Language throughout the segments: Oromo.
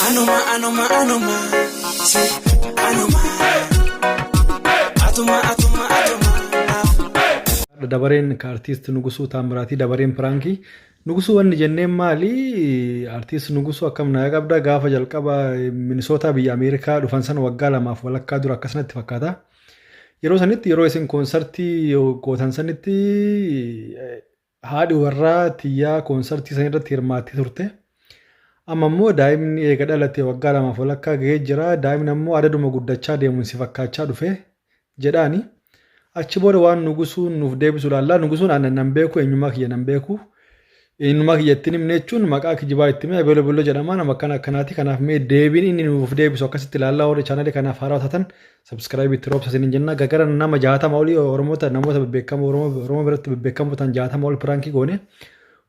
Anuma anuma anuma si anuma atuma atuma atuma. Dabareen ka artiist Nugusuu Taammiraatii dabareen piraankii. Nugusuu wanni jenneen maali? Artiist Nugusuu akkam nagaa qabda gaafa jalqaba Minisootaa biyya Ameerikaa dhufan sana waggaa lamaaf walakkaa dura akkasumatti fakkaata. Yeroo sanitti yeroo isin koonsartii gootan sanitti haadhi warraa tiyyaa koonsartii san irratti hirmaattee turte. Amma immoo daa'imni eega dhalate waggaa lamaaf walakkaa gahee jira. Daa'imni ammoo adaduma guddachaa deemuun si fakkaachaa dhufe jedhaani. Achi booda waan Nugusuun nuuf deebisu ilaalla. Nugusuun ani nan beeku eenyummaa kiyya nan beeku. Eenyummaa kiyya ittiin himne jechuun maqaa kijibaa itti hime ebelo ebelo jedhama nama akkana akkanaati. Kanaaf mee deebiin inni nuuf deebisu akkasitti ilaallaa warri chaanalii kanaaf haaraa taatan subscribe itti roobsa isiniin jenna. Gagara nama 60 olii Oromoota namoota bebbeekamoo Oromoo biratti bebbeekamoo ta'an 60 ol piraankii goone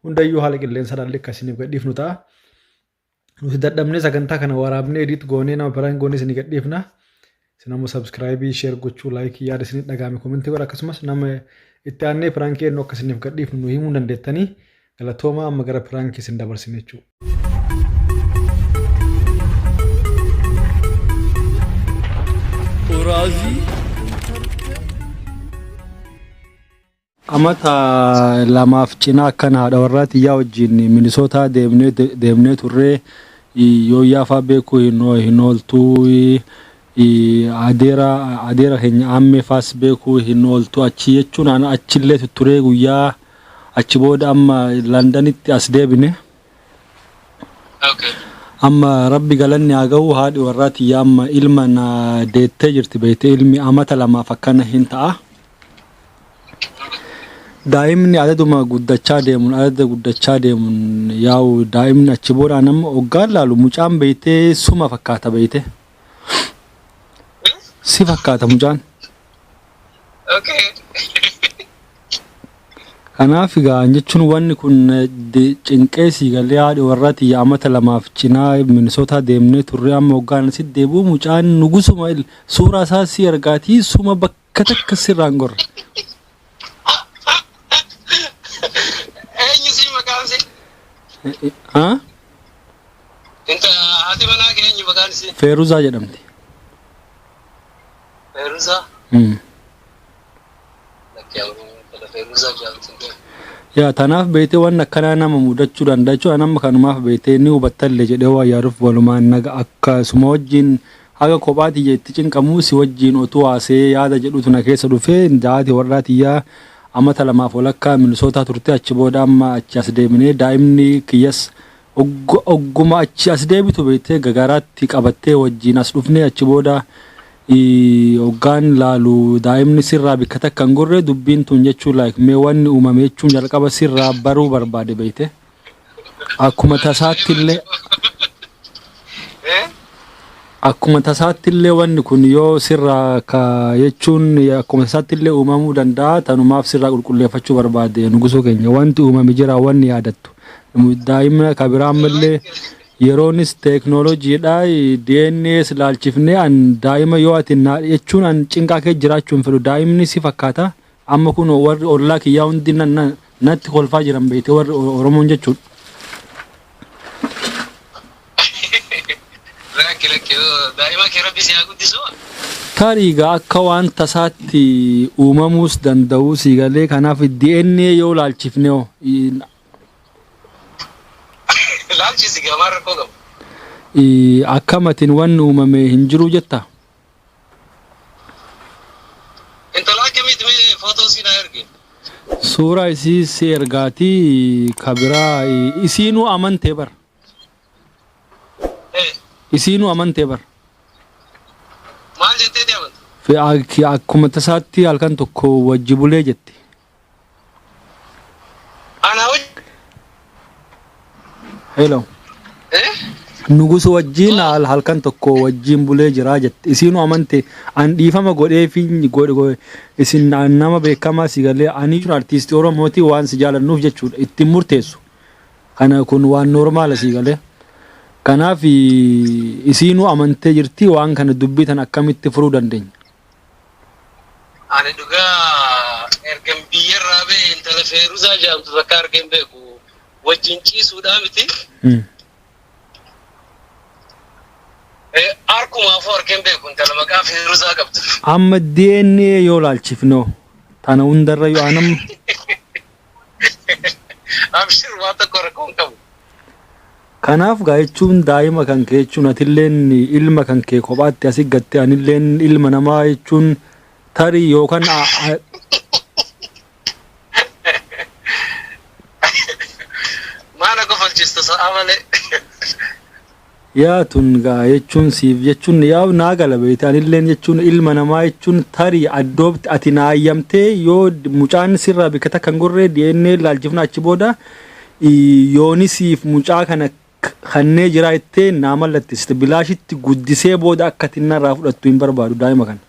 hundayyuu haala qilleensa dhaallee akka isiniif gadhiifnu ta'a. Nuti dadhabnee sagantaa kana waraabnee edit goonee nama piraank goonee isinii gadhiifna. Isin ammoo subscribe, share gochuu, like yaada isinii dhaga'ame komentii godha akkasumas nama itti aannee piraankii eenyu akka isiniif gadhiifnu nu himuu dandeettanii galatooma amma gara piraankii isin dabarsine jechuudha. Uraazii. Amata lamaaf cinaa akkana haadha warraa tiyyaa wajjin Minisootaa deemnee deemnee turree yooyyaa faa beekuu hin ooltuu adeera adeera keenya aammee faas beekuu hin ooltu achi jechuun ana achillee tutturee guyyaa achi booda amma Londanitti as deebine. Okay. Amma rabbi galanni haa ga'u haadhi warraa tiyya amma ilma na deettee jirti beekte ilmi amata lamaaf akkana hin ta'a. Daa'imni adaduma guddachaa deemuun adada guddachaa deemuun yaa'u daa'imni achi booda nama hoggaan laalu mucaan beektee suma fakkaata beekte. Si fakkaata mucaan. Okay. Kanaaf egaa jechuun wanni kun cinqee sii galee haadhi warraa tiyya amata lamaaf cinaa Minisootaa deemnee turre amma hoggaan asitti deebi'u mucaan nugusuma suuraa isaa si argaatii suma bakka takka sirraa hin gorre. Eenyu sii maqaan sii? Haa? Inta haati manaa kee eenyu maqaan isii? Feeruzaa jedhamti. Feeruzaa? Mm. Lakki amma intala Feeruzaa jedhamtu hin beeku. Yaa tanaaf beektee waan akkanaa nama mudachuu danda'a jechuudha. Nama kanumaaf beektee ni hubattallee jedhee waan yaaduuf walumaan naga akkasuma wajjin haga kophaa tiyya itti cinqamuu si wajjin otuu haasa'ee yaada jedhutu na keessa dhufee haati warraa tiyyaa amata lamaaf walakkaa Minisootaa turte achi booda amma achi as deebinee daa'imni kiyyas Ogguma achi as deebitu beektee gagaraatti qabattee wajjiin as dhufnee achi booda hoggaan laalu daa'imni sirraa bikka takka hin gorre dubbiin tun jechuu like mee wanni uumame jechuun jalqaba sirraa baruu barbaade beekte. Akkuma tasaatti illee akkuma tasaatti illee wanni kun yoo sirraa ka jechuun akkuma tasaatti illee uumamuu danda'a tanumaaf sirraa qulqulleeffachuu barbaade nugusuu keenya wanti uumame jira wanni yaadattu. Daa'ima ka biraa ammallee yeroonis teeknooloojiidha DNAs laalchifnee an daa'ima yoo ati na jechuun an cinqaa kee jiraachuu hin fedhu daa'imni si fakkaata amma kun warri ollaa kiyyaa hundi natti kolfaa jiran beekte warri Oromoon jechuudha. Lakki lakki daa'ima kee rabbi si haa guddisu. Tarii egaa akka waan tasaatti uumamuus danda'uu sii galee kanaaf DNA yoo laalchifne hoo Laalchisi gaa maal rakkoo qaba? Akkamatiin wanni uumame hin jiru jetta? Intala akkamiiti mee footoo isii naa ergi. Suuraa isii si ergaatii ka biraa isiinuu amantee bar. Isiinuu amantee bar. Maal jetteeti amante? Akkuma tasaatti halkan tokko wajji bulee jetti. Anaa wajji. Hello. Eh? Nugusu wajjiin halkan tokko wajjiin bulee jira jette. Isiinuu amante an dhiifama godheefi godhe isin nama beekamaa si galee ani artiistii Oromooti waan si jaalannuuf jechuudha ittiin murteessu. Kana kun waan normaala sii galee. Kanaaf isiinuu amantee jirti waan kana dubbii tan akkamitti furuu dandeenya? Ani dhugaa ergan biyyarraa ba'e intala Feeruzaa jedhamtu takka argee hin beeku. Wajjin ciisuudhaa miti. Qofa arkeen beeku intala maqaa Feeruzaa qabdu. Amma DNA yoo laalchifnoo tana hundarra yoo anam Abshir, waan tokko rakkoo hin qabu. Kanaaf gaa jechuun daa'ima kan kee jechuun atilleen ilma kan kee kophaatti asi gatte, anilleen ilma namaa jechuun tarii yookaan Maana kofalchiista sa'a malee? Yaa tun gaa jechuun siif jechuun yaa naa gala beekte, anilleen jechuun ilma namaa jechuun tarii adopt ati naa ayyamtee yoo mucaan sirraa bikka takka hin gorree DNA laalchifna, achi booda yooni siif mucaa kana kannee jiraa jettee naa mallattessite, bilaashitti guddisee booda akka ati narraa fudhattu hin barbaadu daa'ima kana.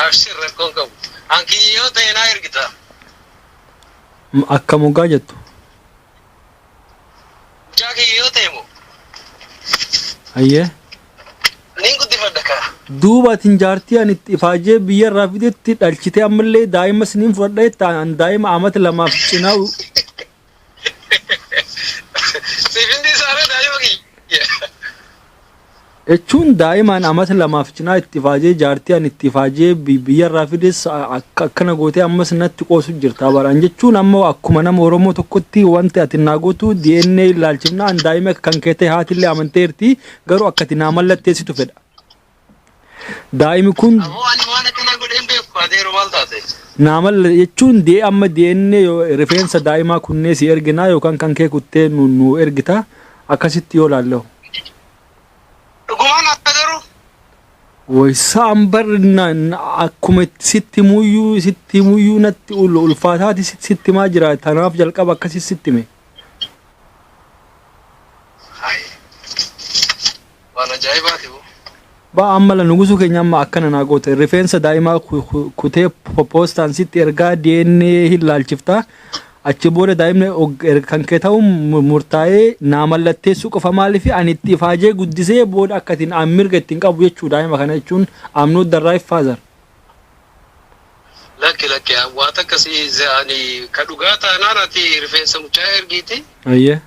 Abshir, rakkoo hin qabu. Hankiyyi yoo ta'e naa ergita. Akka moggaa jettu. Mucaa kiyya yoo ta'e moo Hayyee. Niin guddifadha kaa. Duuba atin jaartii ani itti ifaajee biyya irraa fidetti dhalchitee ammallee daa'ima siniin fudhadha jetta, an daa'ima amata 2f cinaa Siif hindi isaarra daa'ima kiyya. Jechuun daa'imaan amata 2f cinaa itti ifaajee, jaartii ani itti ifaajee biyya irraa fides akkana gootee ammas natti qoosu jirta baraan jechuun. Amma akkuma nama Oromoo tokkotti wanti ati naa gootu DNA ilaalchifna, an daa'ima kan kee ta'e haatillee amanteerti, garuu akka ati naa mallatteessitu fedha. Daa'imi kun Aboo, ani waan akkanaa godheen beeku, adeero, maal taate? Naa malla jechuun dee amma DNA rifeensa daa'imaa kunnee si erginaa yookaan kan kee kuttee nu ergita, akkasitti yoo laalleho. Dhugumaan akka garuu Waysaan bar akkuma itti sitti himuyyuu natti ulfaataati sitti himaa jira, tanaaf jalqaba akkasi sitti hime. Hayi. Waan ajaa'ibaati boo. Ba amma la nugusuu keenya amma akkana naa goote, rifeensa daa'imaa kutee poostaan sitti ergaa, DNA hin laalchiftaa, achi booda daa'imni kan kee ta'u murtaa'ee naa mallatteessuu qofa. Maaliif ani itti ifaajee guddisee booda akka ittiin an mirga ittiin qabu jechuu daa'ima kana jechuun I'm not the right father. Lakki, lakki, waan akkasii ani ka dhugaa taanaan ati rifeensa mucaa ergiiti. Ayyee.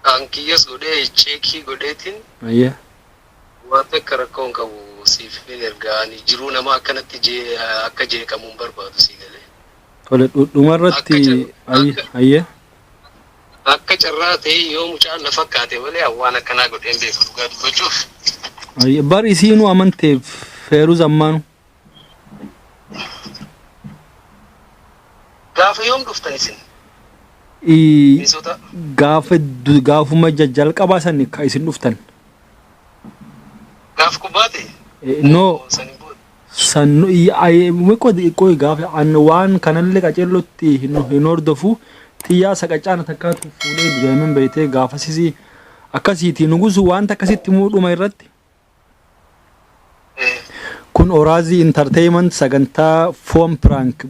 Kan kiyyas godhee check godheetiin waan takka rakkoo hin qabu, siif hin ergaa. Ani jiruu nama akkanatti akka jeeqamu hin barbaadu, sii galee. Tole, dhumarratti ayyee. Akka carraa ta'e yoo mucaan na fakkaate malee waan akkanaa godheen beeku, dhugaa dubbachuuf. Ayyee, bar isiinuu amanteef Feeruz ammaanu. Gaafa yoom dhuftan isin? Minisota. Gaafa gaafuma jalqabaa san ka isin dhuftan. Gaafa kubbaate? No. Saniin booda. San qoy, gaafa an waan kanallee qaceellotti hin hordofu, xiyyaa saqacaana takkaatu fuudhee deemen beeytee gaafasisi akkasiiti. Nugusu, wanta akkasitti immoo dhuma irratti kun Oraazii Entertainment sagantaa foon prank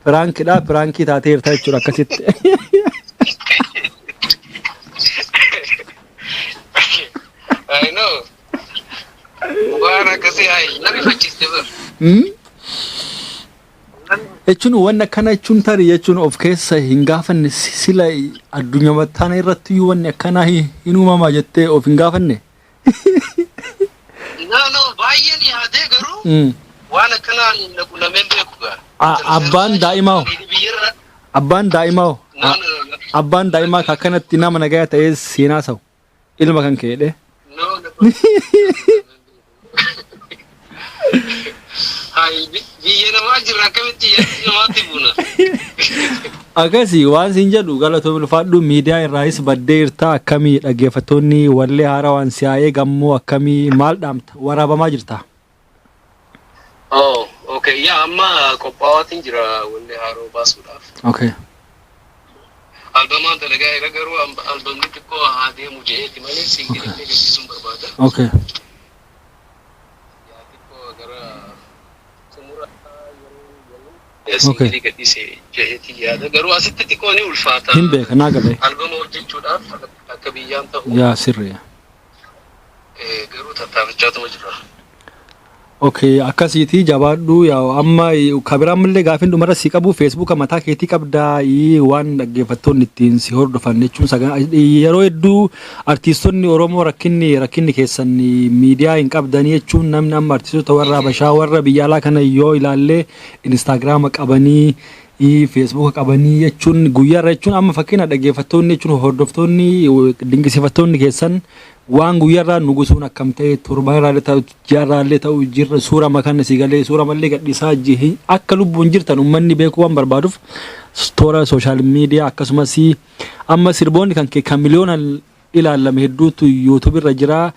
prankidha, prank taateerta jechuudha akkasitti. I know. Waan akkasii hayi na rifachiiste bar. Jechuun wanni akkana jechuun tarii jechuun of keessa hin gaafanne, sila addunyaa tana irratti iyyuu wanni akkanaa hin uumamaa jettee of hin gaafanne. No, baay'een yaadee garuu waan akkanaa na qunnameen beeku gaa. Abbaan daa'imaa hoo? Biyyarra. Abbaan daa'imaa hoo? No, no, no. Abbaan daa'imaa ka akkanatti nama nagaya ta'ee seenaa sa'u ilma kan kee jedhee. No, no. Hayi, biyya namaa jirra, akkamitti yaadni namaatti buuna? Akkasii waan siin jedhu, galatoom, ulfaadhu. Miidiyaa irraayis baddee jirta, akkamii dhaggeeffattoonni wallee haaraa waan si'aayee gammoo akkamii, maal dhaamta, waraabamaa jirta? Oh, okay. Yaa, amma qophaa'aatiin jira wallee haaroo baasuudhaaf. Albamaan dalagaa jira, garuu albamni xiqqoo haa deemu je'eeti malee single illee gadhiisuun barbaada. Yaa, xiqqoo gara xumura yeroo single gadhiise je'eeti yaada. Garuu asitti xiqqoo ni ulfaata. Hin beeka, naa galee. Albama hojjechuudhaaf akka biyyaan ta'u Yaa, sirrii. Garuu tattaafachaatuma jira. Okay, akkasiiti jabaadhu. Yaa amma kabiraamillee gaafiin dhumarra si qabu, Facebooka mataa keetii qabdaa waan dhaggeeffattoonni ittiin si hordofan jechuun yeroo hedduu artiistonni Oromoo rakkinni keessan miidiyaa hin qabdanii jechuun, namni amma artiistota warra Habashaa, warra biyya alaa kana yoo ilaallee, Instagrama qabanii, Facebooka qabanii jechuun guyyaarra jechuun, amma fakkeenya dhaggeeffattoonni jechuun hordoftoonni, dinqisiifattoonni keessan waan guyyaarraa Nugusuun akkam ta'e, torban ta'u, ji'arraallee ta'u jirra, suura makan si galee suura mallee gadhiisaa akka lubbuun jirtan uummanni beekuu waan barbaaduuf, toora social media akkasumas amma sirboonni kan kee kan miliyoonaan ilaalame hedduutu YouTube irra jira.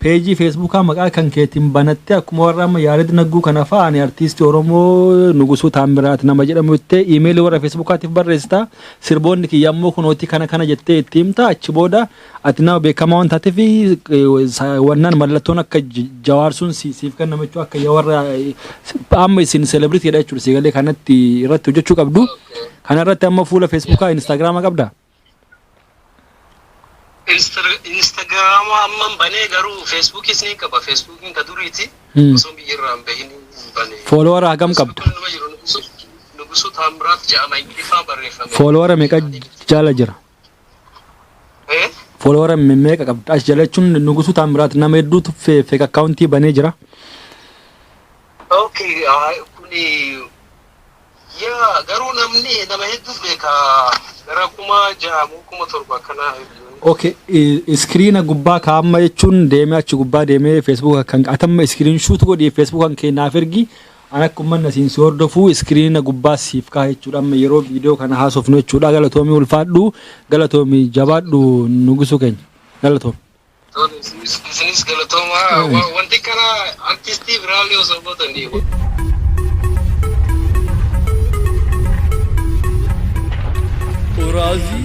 Peejii Facebookaa maqaa kan keetiin banattee, akkuma warra amma Yaared Nagguu kana fa'a, ani artiistii Oromoo Nugusuu Taamiraat nama jedhamu jettee iimeelii warra Facebookaatiif barreessita. Sirboonni kiyya ammoo kunooti kana kana jettee itti himta. Achi booda ati nama beekamaa waan taateef wannaan mallattoon akka Jawaar sun siif kennama jechuudha. Akka warra amma isin celebrityidha jechuudha. Sigalee kanatti irratti hojjechuu qabdu. Kana irratti amma fuula Facebookaa, Instagrama qabdaa? Instagrama amman banee, garuu Facebookis ni qaba. Facebookiin ka duriiti. Osoo biyya irraa hin bahin banee. Followera hagam qabda? Nugusuu Taamiraat jedhama, Ingiliffaan barreeffame. Followera meeqa jala jira? Followera meeqa qabda? As jala jechuun Nugusuu Taamiraat nama hedduutu fake accountii banee jira. Okay, kuni yaa garuu namni nama hedduuf beeka, gara 6000 moo 7000 akkanaa. Okay, screena gubbaa kaa'amma jechuun deemee achi gubbaa deemee Facebook kan atamma screenshot godhii Facebook kan kee naaf ergi. An akka uummanni asiin si hordofuu screena gubbaa siif ka'a jechuudha. Amma yeroo viidiyoo kana haasofnu jechuudha. Galatoomii, ulfaadhu, galatoomii, jabaadhu Nugusuu keenya. Galatoomi. Isinis galatooma. Wanti kana artistii biraallee osoo gootanii. Uraazii.